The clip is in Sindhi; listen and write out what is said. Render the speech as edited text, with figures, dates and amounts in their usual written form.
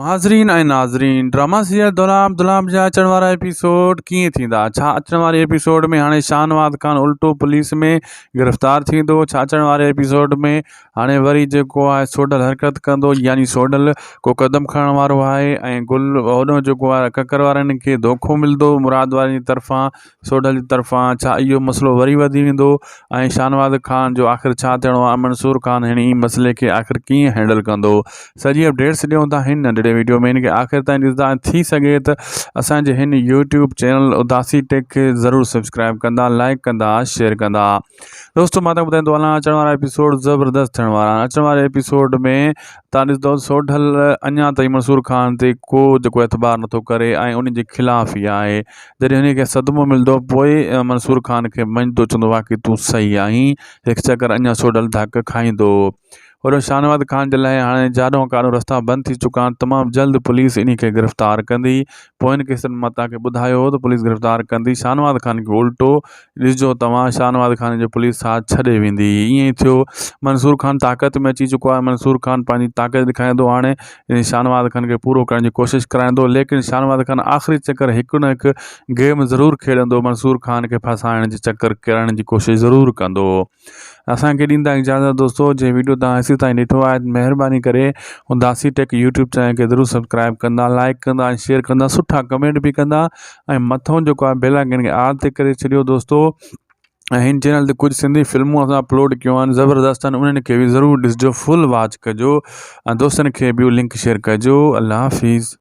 حاضرين ۽ ناظرين ڊراما سيريل دولاب دولاب جا اچڻ وارا ايپيسوڊ ڪيئن ٿيندا ڇا اچڻ واري ايپيسوڊ ۾ هاڻي شاهنواز خان الٽو پوليس ۾ گرفتار ٿيندو ڇا اچڻ واري ايپيسوڊ ۾ هاڻي وري جيڪو آهي سوڍل حرڪت ڪندو يعني سوڍل ڪو قدم کڻڻ وارو آهي ۽ گل هوڏو جيڪو آهي ڪڪر وارن کي دوکو ملندو مراد وارن جي طرفان سوڍل جي طرفان ڇا اهو مسئلو وري وڌي ويندو ۽ شاهنواز خان جو آخر ڇا ٿيڻو آهي منصور خان هن ئي مسئلي کي آخر ڪيئن هينڊل ڪندو سڄي اپڊيٽس ڏيون ٿا هن ننڍڙي ويڊيو ۾ هن کي آخر تائين ڏسندا ۽ ٿي سگهي ته اسان جي هن يوٽيوب چينل اداسي ٽيڪ کي ضرور سبسڪرائب ڪندا لائڪ ڪندا شيئر ڪندا دوستو مان تان ٻڌائيندو هلان اچڻ وارا ايپيسوڊ زبردست ٿيڻ وارا آهن اچڻ واري ايپيسوڊ ۾ تان ڏسندو سوڍل اڃا تائين منصور خان تي ڪو جيڪو اعتبار نٿو ڪري ۽ ان جي خلاف ئي آهي جڏهن هن کي صدمو ملندو پوء منصور خان کي مڃندو چوندو واقعي تون صحيح آهين هڪ چڪر اڃا سوڍل ڌڪ کائيندو هوڏانهن شاهنواز خان جي لاء هاڻي جاڏو ڪاڏو رستا بند ٿي چڪا آهن تمام جلد پوليس انهي کي گرفتار ڪندي پوئين قسطن مان توهان کي ٻڌايو هو ته پوليس گرفتار ڪندي شاهنواز خان کي الٽو ڏسجو توهان شاهنواز خان جو پوليس ساٿ ڇڏي ويندي ائين ئي ٿيو منصور خان طاقت ۾ اچي چڪو آهي منصور خان پنهنجي طاقت ڏيکاريندو هاڻي شاهنواز خان کي پورو ڪرڻ جي ڪوشش ڪرائيندو ليڪن شاهنواز خان آخري چڪر هڪ نه هڪ گيم ضرور کيڏندو منصور خان کي ڦاسائڻ جي چڪر ڪرڻ جي ڪوشش ضرور ڪندو. اسان کي ڏيندا اجازت دوستو جي ويڊيو تان هيسي تائين ڏٺو آهي مهرباني ڪري اداسي ٽيڪ يوٽيوب چينل کي ضرور سبسڪرائب ڪندا لائڪ ڪندا ۽ شيئر ڪندا سٺا ڪمينٽ به ڪندا ۽ مٿو جيڪو آهي بيل آئڪن کي آل تي ڪري ڇڏيو دوستو ۽ هن چينل تي ڪجهه سنڌي فلمون اسان اپلوڊ ڪيون آهن زبردست آهن انهن کي به ضرور ڏسجو فل واچ ڪجو ۽ دوستن کي به لنڪ شيئر ڪجو الله حافظ.